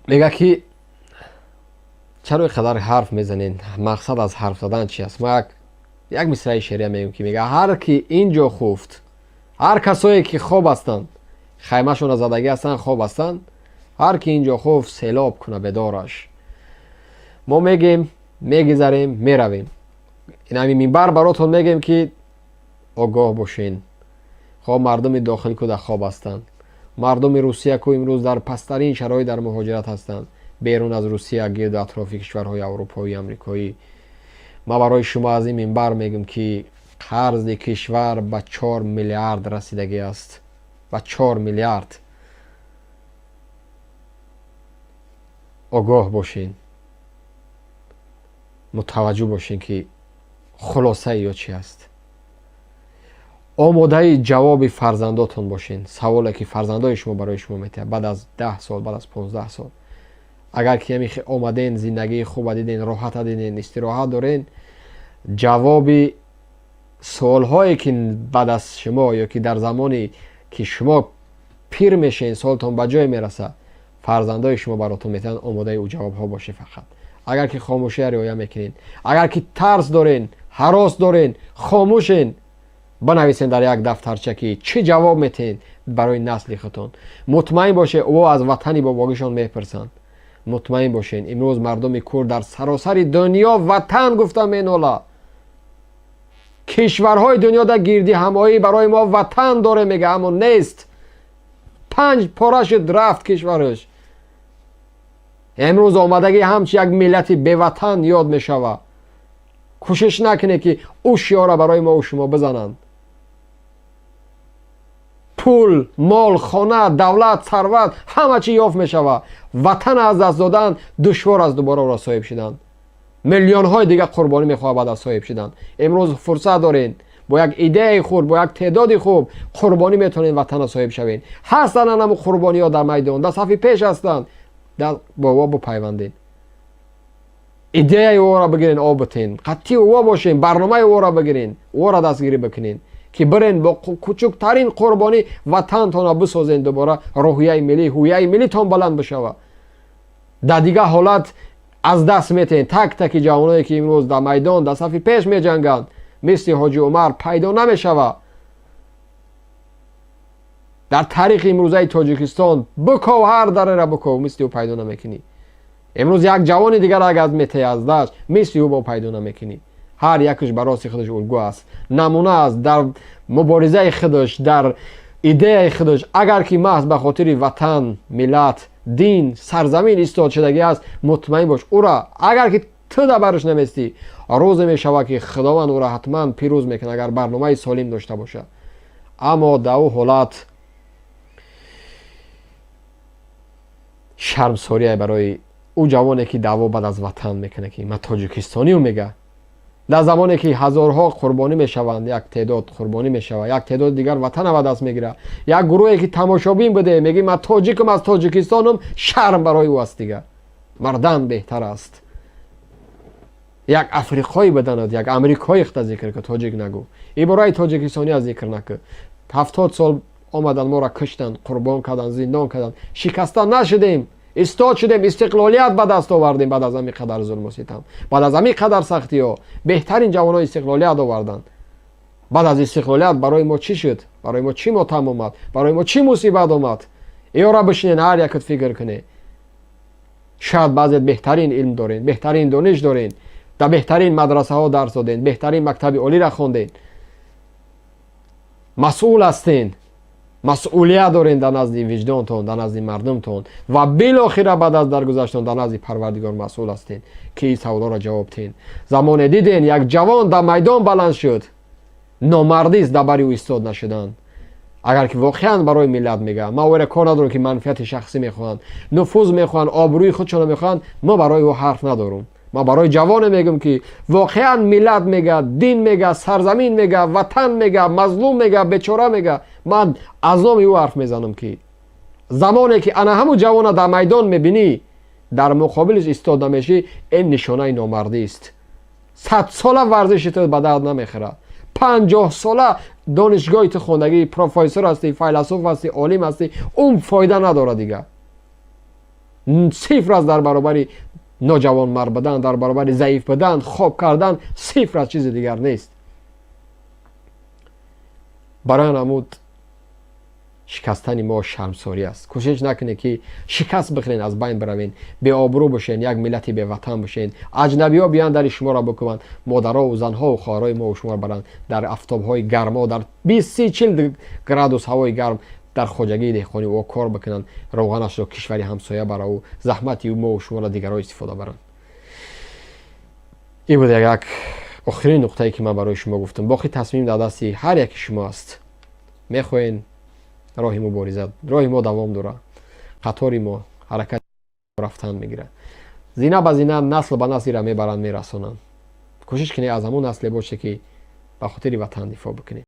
Мега ки чаро қадар ҳарф мезанед, мақсад аз ҳарф задан чи аст? Ма як мисраи шеърия мегӯм, ки мега: ҳар ки ин ҷо хуфт, ҳар касое ки хоб ҳастанд, хаймашонро задагӣ ҳастанд, хоб ҳастанд, ҳар ки ин ҷо хуфт, селоб куна бедораш. Мо мегем, мегизарем, меравем. Ин ҳамин минбар баротон мегем, ки огоҳ бошен. Хоб мардуми дохил ку дар хоб ҳастанд, мардуми Русия ку имрӯз дар пасттарин шароит дар муҳоҷират ҳастанд, берун аз Русия, гирду атрофи кишварҳои аврупоӣ, амрикоӣ. Ма барои шумо аз ин минбар мегӯм, ки қарзи кишвар ба 4 миллиард расидагӣ аст, ба 4 миллиард. Огоҳ бошен, мутаваҷҷӯҳ бошен, ки хулосаи ё чи аст. Омодаи ҷавоби фарзандотон бошен. Саволе ки фарзандои шумо барои шумо метиҳад баъд аз 10 сол, баъд аз 15 сол, агар ки ҳами омаден, зиндагии хуба диден, роҳата диден, истироҳат дорен, ҷавоби суолҳое ки баъд аз шумо ё ки дар замоне ки шумо пир мешен, солтон ба ҷое мерасад, фарзандои шумо баротон метиҳанд, омодаи ӯ ҷавобҳо бошед. Фақат агар ки хомӯшия риоя мекунед, агар ки тарс дорен, ҳарос дорен, хомӯшен, банависен дар як дафтарча, ки чӣ ҷавоб метиҳед барои насли худтон. Мутмаин бошед, ӯ аз ватани бобогишон мепурсанд. Мутмаин бошед, имрӯз мардуми кур дар саросари дунё ватан гуфта менола. Кишварҳои дунё дар гирди ҳамоӣ барои мо ватан доре мега, аммо нест. Панҷ пора шуд, рафт кишвараш. Имрӯз омадагӣ ҳамчи як миллати беватан ёд мешавад. Кӯшиш накунед, ки ӯ шиёра барои мо шумо бизананд. Пул, мол, хона, давлат, сарват, ҳама чӣ ёфт мешавад. Ватан аз даст додан душвор аст, дубора ӯро соҳиб шудан. Миллионҳои дигар қурбонӣ мехоҳад баъд аз соҳиб шудан. Имрӯз фурсат доред, бо як идеяи хуб, бо як теъдоди хуб қурбонӣ метавонед ватанро соҳиб шавед. Ҳастанд анамо қурбониҳо дар майдон, дар сафи пеш ҳастанд, бо во бипайвандед, идеяи ӯро бигирен, об битен, қатъи ӯ бошен, барномаи ӯро бигирен, ӯро дастгирӣ бикунен, ки бирен бо кучуктарин қурбонӣ ватантонро бисозен дубора, рӯҳияи миллӣ, ҳувияи миллитон баланд бишавад. Дар дигар ҳолат аз даст метаҳен. Так таки ҷавоное ки имрӯз дар майдон, дар сафи пеш меҷанганд, мисли Ҳоҷи Умар пайдо намешавад. Дар таърихи имрӯзаи Тоҷикистон биков, ҳар дарера биков, мисли ӯ пайдо намекунӣ. Имрӯз як ҷавони дигар агар метаҳӣ аз даст, мисли ӯ бо пайдо намекунӣ. Ҳар якаш ба рости худаш улгӯ аст, намуна аст дар муборизаи худаш, дар идеяи худаш. Агар ки маҳз ба хотири ватан, миллат, дин, сарзамин истод шудагӣ аст, мутмаин бош, ӯра агар ки ту дар бараш наместӣ, рӯзе мешавад, ки Худованд ӯра ҳатман пирӯз мекунад, агар барномаи солим дошта бошад. Аммо дар ӯ ҳолат шармсорие барои ӯ ҷавоне ки даъво баъд аз ватан мекунад, ки ман тоҷикистонию мега. Дар замоне ки ҳазорҳо қурбонӣ мешаванд, як теъдод қурбонӣ мешавад, як теъдоди дигар ватана ба даст мегирад, як гурӯҳе ки тамошобин буде, меги ман тоҷикам, аз Тоҷикистонам, шарм барои ӯ аст. Дигар мардан беҳтар аст як африқоӣ биданад, як амрикоӣ хта зикр ку, тоҷик нагӯ, ибораи тоҷикистонӣ зикр накӯ. 70 сол омадан, моро куштанд, қурбон карданд, зиндон карданд, шикаста нашудем, истод шудем, истиқлолият ба даст овардем. Баъд аз ҳамин қадар зулму ситам, баъд аз ҳамин қадар сахтиҳо, беҳтарин ҷавонҳо истиқлолият оварданд. Баъд аз истиқлолият барои мо чӣ шуд? Барои мо чӣ мотам омад? Барои мо чӣ мусибат омад? Иёра бишинен, ҳар якат фикр кунед. Шояд баъзет беҳтарин илм дорен, беҳтарин дониш дорен, дар беҳтарин мадрасаҳо дарс доден, беҳтарин мактаби олиро хонден, масъул ҳастен, масъулият дорен дар назди виҷдонтон, дар назди мардумтон ва билохира баъд аз даргузаштон дар назди Парвардигор масъул ҳастен, ки ин саволҳоро ҷавоб тиҳен. Замоне диден, як ҷавон дар майдон баланд шуд, номардист дар бари ӯ истод нашудан. Агар ки воқеан барои миллат мега, ман оира кор надорам, ки манфиати шахсӣ мехоҳанд, нуфуз мехоҳанд, обрӯи худшонро мехоҳанд, мо барои ӯ ҳарф надорум. Ман барои ҷавоне мегӯм, ки воқеан миллат мега, дин мега, сарзамин мега, ватан мега, мазлум мега, бечора мега. Ман аз номи ӯ ҳарф мезанам, ки замоне ки ана ҳамун ҷавона дар майдон мебинӣ, дар муқобилиш истод намешӣ, ин нишонаи номардист. 100-сола варзиши ту ба дард намехӯрад, 50-сола донишгоҳи ту хондагӣ, профессор ҳастӣ, файласуф ҳастӣ, олим ҳастӣ, он фоида надорад дигар. Сифр аст дар баробари ноҷавонмард будан, дар баробари заиф будан, хоб кардан сифр аст, чизи дигар нест. Барои намуд шикастани мо шармсорӣ аст. Кӯшиш накунед, ки шикаст бихӯрен, аз байн биравен, беобрӯ бошен, як миллати беватан бошен, аҷнабиҳо биёянд, дари шуморо бикӯбанд, модарову занҳову хоҳарои мову шуморо баранд, дар афтобҳои гармо, дар 20, 30, 40 градус ҳавои гарм дар хоҷагии деҳқонӣ о кор бикунанд, роғанашро кишвари ҳамсоя бараву заҳмати мову шуморо дигарҳо истифода баранд. Ин буд як охирин нуқтае, ки ман барои шумо гуфтам. Боқӣ тасмим дар дасти ҳар яки шумо аст. Мехоҳен, роҳи мубориза, роҳи мо давом дорад, қатори мо ҳаракат рафтан мегирад, зина ба зина, насл ба наслира мебаранд, мерасонанд. Кӯшиш кунед, аз ҳамон насле бошед, ки ба хотири ватан дифоъ бикунед.